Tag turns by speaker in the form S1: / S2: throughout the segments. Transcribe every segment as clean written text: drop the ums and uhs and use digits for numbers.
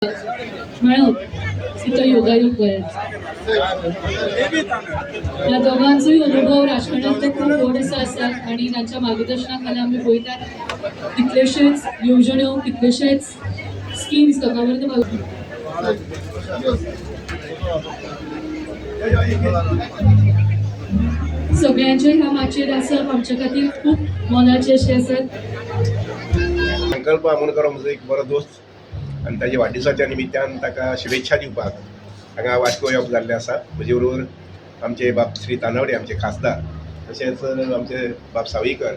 S1: मेळप तितो योगायोग बरें. ह्या दोगांचोय अनुभव राजकारणांतले खूब व्हड असो आसा आनी तांच्या मार्गदर्शना खाला आमी पळयतात कितल्योश्योच येवजण्यो, कितल्योश्योच स्किम्स लोकां पर्यंत पावयतात. सगळ्यांचे ह्या माचयेर आसप आमच्या खातीर खूब मोलाचें अशें आसात.
S2: संकल्प आमोणकर म्हजो एक बरो दोस्त आनी ताच्या वाडदिसाच्या निमित्तान ताका शुभेच्छा दिवपाक हांगा वास्को येवप जाल्लें आसा. म्हजे बरोबर आमचे बाब श्री तानावडे आमचे खासदार, तशेंच आमचे बाब सावयकर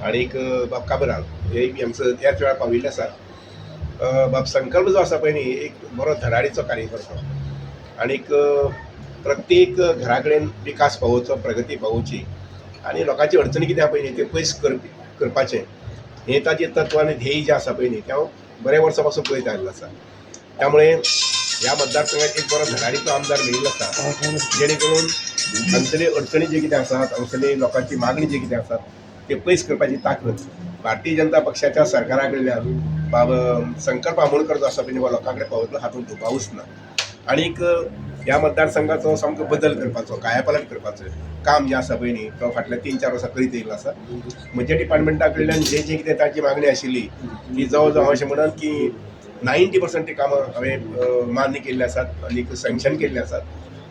S2: आणीक बाब काबराल हे बी हांगसर त्याच वेळार पाविल्ले आसा. बाब संकल्प जो आसा पळय न्ही, एक बरो धडाडीचो कार्यकर्तो आणीक प्रत्येक घरा कडेन विकास पावोवचो, प्रगती पावोवची आनी लोकांची अडचणी कितें आहा पळय न्ही, त्यो पयस करपी करपाचें हें ताजें तत्व आनी ध्येय जें आसा पळय न्ही, तें हांव बऱ्या वर्सां पासून पळयत आयिल्लो आसा. त्यामुळे ह्या मतदारसंघात एक बरो धडाडीचो आमदार मेळिल्लो आसा, जेणे करून हांगसरली अडचणी जे कितें आसात, हांगसरली लोकांची मागणी जी कितें आसात, ते पयस करपाची ताकद भारतीय जनता पक्षाच्या सरकारा कडल्यान बाब संकल्प आमोणकर जो आसा पळय न्ही, हो लोकां कडेन पावतलो हातूंत दुबावूच ना. आणीक ह्या मतदारसंघाचो सामको बदल करपाचो, कायापालट करपाचो काम जें आसा पळय न्ही, तो फाटल्या 3-4 वर्सां करीत येयल्लो आसा. म्हज्या डिपार्टमेंटा कडल्यान जे जे कितें ताची मागणी आशिल्ली ती जवळ जवळ अशें म्हणून की 90% ती कामां हांवें मान्य केल्ली आसात आनी सँक्शन केल्ली आसात.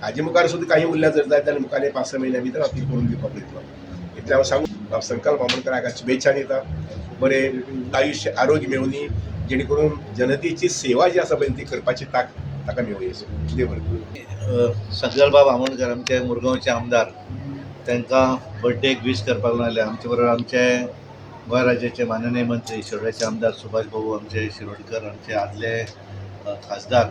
S2: हाजे मुखार सुद्दां काही उरल्या जर जाय जाल्यार मुखार 5-6 म्हयन्या भितर हांव ती करून दिवपाक वयतलो, इतलें हांव सांगून बाब संकल्प आमोणकर हाका शुभेच्छा दिता. बरें आयुश्य आरोग्य मेळुनी, जेणे करून जनतेची सेवा जी आसा पळय ती करपाची तांक ताका मेळुया. देव बरें करूं.
S3: संकल्पबाब आमोणकर आमचे मुरगांवचे आमदार, तांकां बड्डेक वीश करपाक लागले. आमचे बरोबर आमचे गोंय राज्याचे माननीय मंत्री, शिरोड्याचे आमदार सुभाष भाऊ आमचे शिरोडकर, आमचे आदले खासदार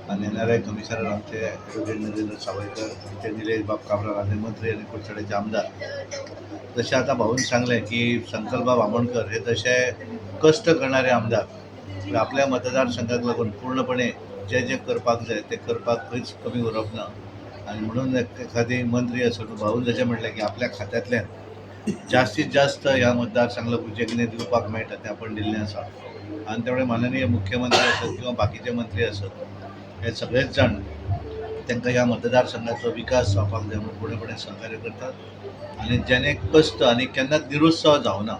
S3: आनी एनआरआय कमिशनर आमचे एडवोकेट नरेंद्र सावयकर, आमचे निलेश बाब काब्राल आदले मंत्री आनी कुडचड्याचे आमदार. जशें आतां भाऊन सांगलें की संकल्पबाब आमोणकर हे तशे कश्ट करणारे आमदार, आपल्या मतदारसंघाक लागून पूर्णपणे जे जे करपाक जाय ते करपाक खंयच कमी उरप ना. आनी म्हणून एखादी मंत्री आसत, भाऊन जशें म्हणलें की आपल्या खात्यांतल्यान जास्तीत जास्त ह्या मतदारसंघाक जें कितें दिवपाक मेळटा तें आपण दिल्लें आसा. आनी त्यामुळे माननीय मुख्यमंत्री आसत किंवा बाकीचे मंत्री आसत, हे सगळेच जाण तांकां ह्या मतदारसंघाचो विकास जावपाक जाय म्हणून पूर्णपणे सहकार्य करतात. आनी जेणे कश्ट आनी केन्नाच निरुत्साह जावना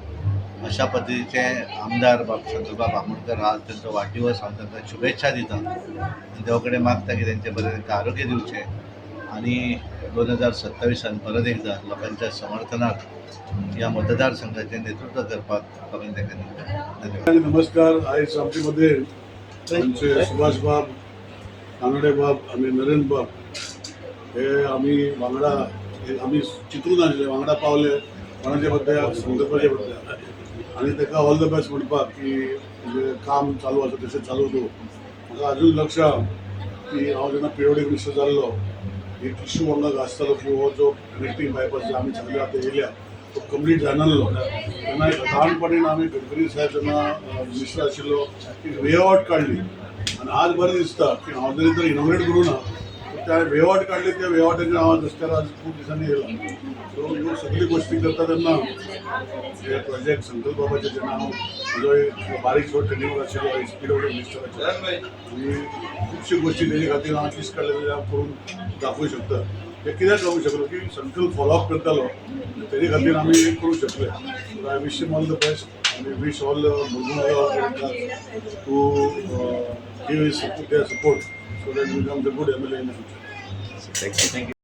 S3: अशा पद्दतीचे आमदार बाब संकल्पबाब आमोणकर, आज तांचो वाडदिवस, हांव तांकां शुभेच्छा दिता आनी देवा कडेन मागता की तेंचे बरें तांकां आरोग्य दिवचें आनी 2027 परत एकदा लोकांच्या समर्थनाक ह्या मतदारसंघाचें नेतृत्व करपाक लोकांनी तांकां दिवचें. धन्यवाद.
S4: नमस्कार. आयज आमचे मध्ये आमचे सुभाष बाब, कानडे बाब आनी नरेंद्र बाब हे आमी वांगडा, हे आमी चिंतून नाशिल्ले वांगडा पावले कोणाच्या बद्दल, संकल्पाच्या बद्दल. आनी ताका ऑल the best म्हणपाक की जे काम चालू आसा तशें चालू दवर. म्हाका अजून लक्ष आहा की हांव जेन्ना पिरियोडीक मिनिस्टर जाल्लो, एक इशू हांगा गाजतालो की हो जो कनेक्टींग बायपास जो आमी सगळे आतां येयल्या तो कंप्लीट जायनासलो. तेन्ना एक ल्हानपणीन आमी गडकरी साहेब जेन्ना मिनिस्टर आशिल्लो, एक वे आवट काडली. आनी आज बरें दिसता की हांव जरी तर इनॉग्रेट करूं ना, त्या वे आवट काडली, त्या वे आवटाचेर हांव रस्त्यार आज खूब दिसांनी येयला. सो ह्यो सगळी गोश्टी करता तेन्ना हे प्रोजेक्ट संकल्प बाबाचे, जेन्ना हांव म्हजो एक बारीकसो ट्रेनिंग आशिल्लो पीडब्ल्यू मिनिस्टराचेर आनी खुबश्यो गोश्टी तेजे खातीर हांव लिस्ट काडले जाल्यार हांव करून दाखोवंक शकता. ते कित्याक करूंक शकलो की संकल्प फॉलोअप करतालो, तेजे खातीर आमी हे करूंक शकले. I wish him all the best आनी wish all Murgaon to give his support, their support, so that he becomes a good MLA in the future.
S2: Thank you.